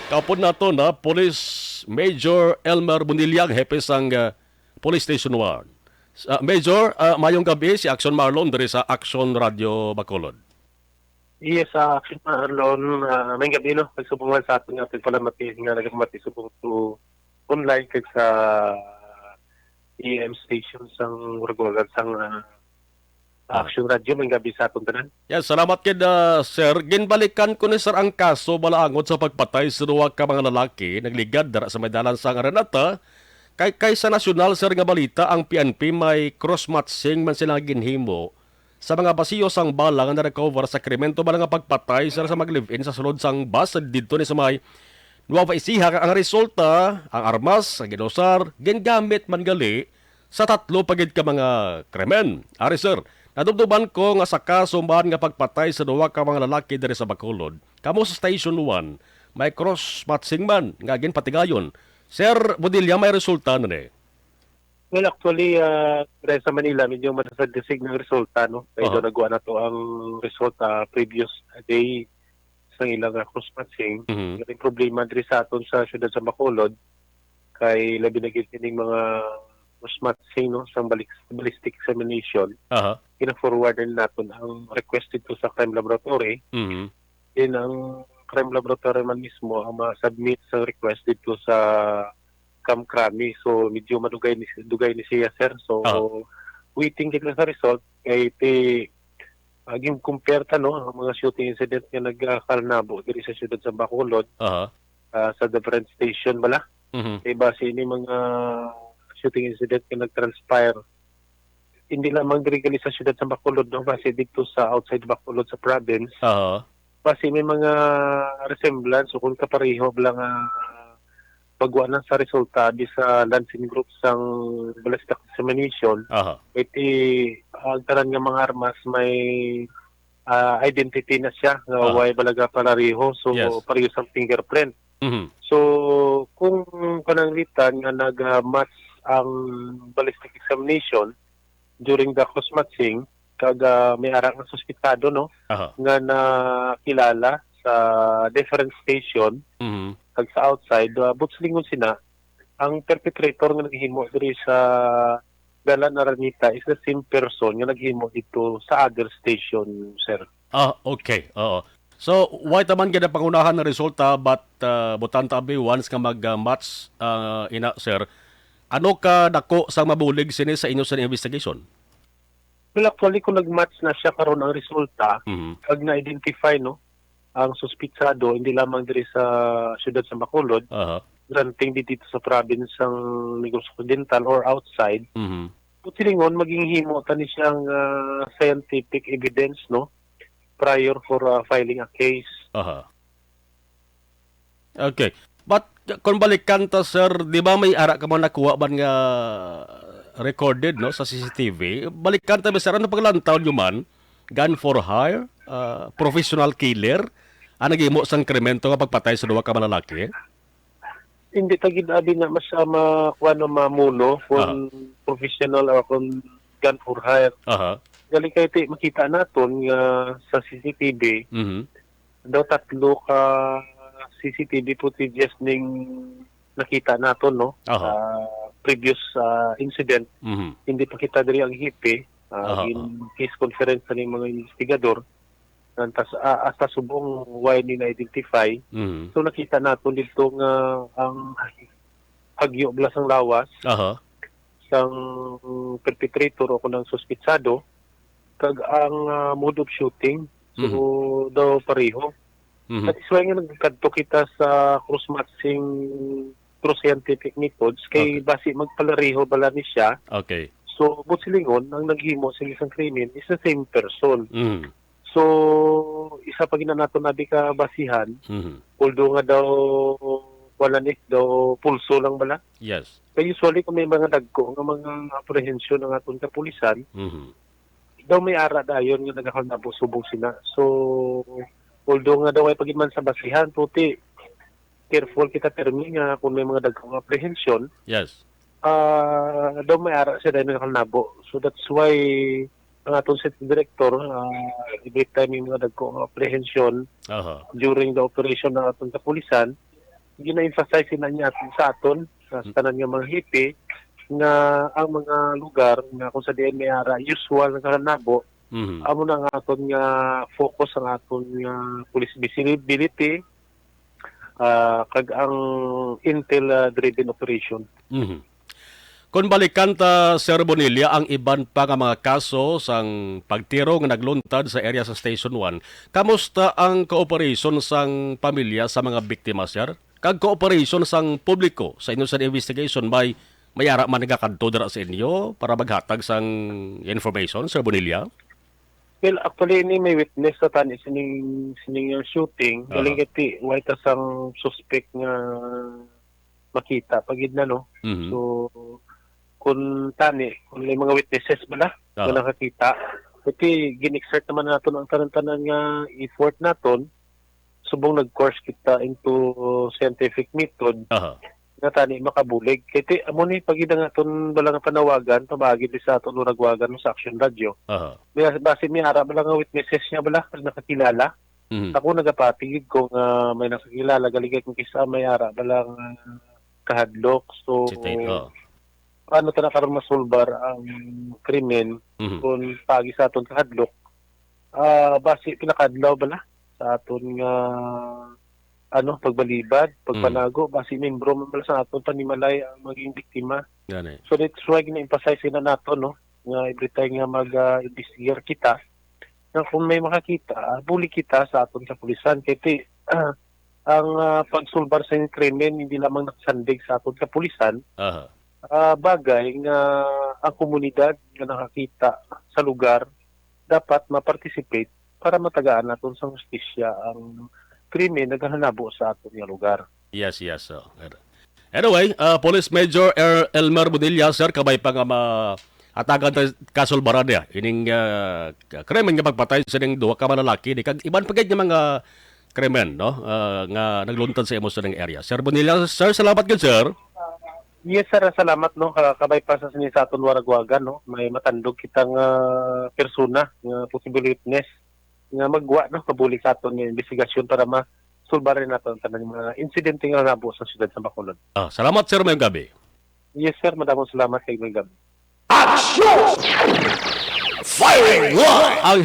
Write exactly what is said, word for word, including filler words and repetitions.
Kaupod nato na Police Major Elmer Bonilla, ang hepe sang, ah, Police Station one. Sa, Major, ah, mayong gabi, si Action Marlon diri sa Action Radio Bacolod. Yes, ah, Action Marlon, ah, may gabi, no? Pagsubong man sa aton nga pagpalamati nga nagpamati subong to online kag sa A M station sang Waraguagan sang, ah, Ah. Action Radio, may gabi sa aton tanan. Yes, salamat kid, ah, sir. Ginbalikan ko ni sir ang kaso bala angot sa pagpatay sa duha ka mga lalaki nagligad dira sa may dalan sang Araneta. Kay, kay sa nasyonal, sir, nga balita, ang P N P may cross-matching man sila ginhimo sa mga basiyo sang bala nga na-recover sa krimen tubang nga pagpatay, sir, sa mag-live-in sa sulod sang bus didto ni sa may Nueva Ecija. Ang resulta, ang armas nga ginusar, gingamit man gali sa tatlo pa gid ka mga krimen. Ari, sir, nadumduman ko nga sa kaso man nga pagpatay sa duha ka mga lalaki diri sa Bacolod, kamo sa Station one, may cross-matching man nga ginpatigayon. Sir Bodilla, may resulta na ni? Well, actually, ah, diri sa Manila, medyo madasig-dasig ng resulta, no? Kaya Aha. Daw nakuha na to ang resulta previous day sa ilang, ah, cross-matching. Mhm. Yung problema diri sa aton sa siyudad sa Bacolod, kay labi na gid kining mga cross-matching, no, sa balik-, ballistic examination. Aha. Gina-forward na naton ang request dito sa crime laboratory. Mhm. Then, ang crime laboratory man mismo ang ma-submit sa request dito sa CamCrame. So, medyo madugay ni, dugay ni siya, sir. So, Aha. Waiting kita sa result. Kay ti, ah, gin-compare ta, no, ang mga shooting incident nga nagkakalnabo diri sa siyudad sa Bacolod, Aha. ah, sa different station bala. Mhm. Kay base ini mga shooting incident nga nag-transpire, hindi lamang diri gali sa siyudad sa Bacolod, no, base dito sa outside Bacolod sa province. Aha. Base may mga resemblance o kung kapareho bala nga pagwa na sa resulta di sa Lancing Group sang ballistic examination. Aha. Iti, ang tanan nga mga armas may, ah, identity na siya nga Aha. Way balaga pareho. So, Yes. Pareho sang fingerprint. Mhm. So, kung pananglitan nga nag-match ang ballistic examination during the cross matching, kag, ah, may ara nga suspitsado, no, Aha. nga nakilala sa different station, Mhm. kag sa outside, ah, buot silingon sina, ang perpetrator nga naghimo diri sa Dalan Araneta is the same person nga naghimo dito sa other station, sir. Ah, okay. Oo. So, why ta man gid ang pangunahan nga resulta, but, ah, butang ta abi once nga mag, ah, match, ah, ina, sir? Ano ka dako sang mabulig sini sa inyo sa investigation? Well, actually, kung nag-match na siya karon ang resulta, Mhm. kag na-identify, no, ang suspitsado, hindi lamang diri sa siyudad sa Bacolod, Aha. granting di dito sa province sang Negros Occidental or outside, Mhm. kung silingon, maging himo ta ni siyang, ah, scientific evidence, no, prior for, ah, filing a case. Aha. Okay. But, kung balikan ta, sir, di ba may ara ka man nakuha man nga recorded, no, sa C C T V? Balikan ta, sir, ano paglantaw nyo man? Gun for hire? Ah, professional killer? Ang naghimo sang krimen to nga pagpatay sa duha ka mga lalaki? Hindi ta gid abi na mas, ah, ma-, kuwan o mamuno kung Aha. professional o kung gun for hire. Aha. Gali kay ti-, makita naton nga sa C C T V, Mhm. daw tatlo ka C C T V footages ning nakita naton, no? Aha. Sa previous, ah, incident, Mhm. hindi pa kita diri ang hepe, ah, Aha, in aha. case conference sa ning mga investigador, ngantas-, ah, hasta subong why ni na-identify. Mhm. So, nakita naton dito nga ang hagyo bala sang lawas Aha. sang perpetrator o kung ang suspitsado, kag ang, ah, mode of shooting. So, Mhm. daw pareho. Mhm. That is why nga nagkadto kita sa cross-matching through scientific methods, kay Okay. basi magpalareho bala ni siya. Okay. So, buot silingon, ang naghimo sa isang krimen is the same person. Mhm. So, isa pa gid na nato nabi ka basihan, Mhm. although nga daw, wala ni, daw pulso lang bala. Yes. Kay usually, kung may mga dagko nga mga apprehension ang aton kapulisan, Mhm. daw may ara dayon nga nagakalnabo subong sina. So, although nga daw may pa gid man sa basihan, puti, careful kita, permi nga kung may mga dagko nga apprehension, Yes. ah, daw may ara siya dayon nga kalnabo. So that's why ang aton city director, ah, every time may mga dagko nga apprehension Aha. during the operation ng aton kapulisan, gina-emphasize na niya sa aton, sa, sa tanan nga mga hipi, nga ang mga lugar nga kung sa diin may ara usual nga nabo, Mhm. amo na nga aton nga focus ang aton nga police visibility, ah, kag ang intel, ah, driven operation. Mhm. Kon balikan ta, Sir Bonilla, ang iban pa nga mga kaso sang pagtiro nga nagluntad sa area sa Station One, kamusta ang cooperation sang pamilya sa mga biktima, sir? Kag cooperation sang publiko sa inyo sa investigation, may, may ara man nagakadto dira sa inyo para maghatag sang information, Sir Bonilla? Well, actually, ini may witness sa tani sining, sining shooting. Aha. Galing kay ti, way ta sang suspect nga makita pa gid na, no? Mhm. So, kung tani, kung may mga witnesses bala nga Aha. nakakita, kasi gin-exert naman naton ang tanan-tanan nga effort naton, subong nag-course kita into scientific method Aha. nga tani makabulig. Kay ti, amo ni pagid ang aton bala nga panawagan, pamagi di sa aton waragwagan sa Action Radio. Aha. Basi, basi may ara bala nga witnesses niya bala, nakakilala. Mhm. Ako nagapatigid ko nga may nakakilala, galing kay kung kisa may ara bala nga kahadlok. So, Citate, oh. paano ta na karon masulbar ang krimen Mhm. kung pagi sa aton kahadlok? Ah, basi pinakadlaw bala sa aton nga, ano, pagbalibad, Mm. pagpanago, basi membro man bala sa aton panimalay ang maging biktima. Gani. So, that's why gina-emphasize na nato, no, nga every time nga mag, ah, investigar kita, na kung may makakita, ah, buli kita sa aton kapulisan. Kay ti, ah, ang, ah, pagsulbar sa krimen hindi lamang nakasandig sa aton kapulisan, Aha. ah, bagay nga ang komunidad nga nakakita sa lugar dapat ma-participate para matagaan naton sa hustisya ang krimen nagahanabo sa aton nga lugar. Yes, yes, sir. Anyway, ah, Police Major Er-, Elmer Bonilla, sir, kabay pa nga ma-, atagan ta kasulbaran niya ining, ah, k-, krimen nga pagpatay sa ning duha ka mga lalaki ni kag iban pa gid nga mga krimen, no, ah, nga nagluntad sa imo sa ning area. Sir Bonilla, sir, salamat gid, sir. Yes, sir, salamat, no, ka-, kabay pa sa sini sa aton waragwagan, no, may matandog kita nga persona nga possible witness nga magwa, no, pabulig sa aton nga investigasyon para masulbaran nato ang tanang mga insidente nga nabo sa siyudad sa Bacolod. Ah, salamat, sir. Mayong gabi. Yes, sir. Madamong salamat kay Mayong gabi. Action! Firing line! Ang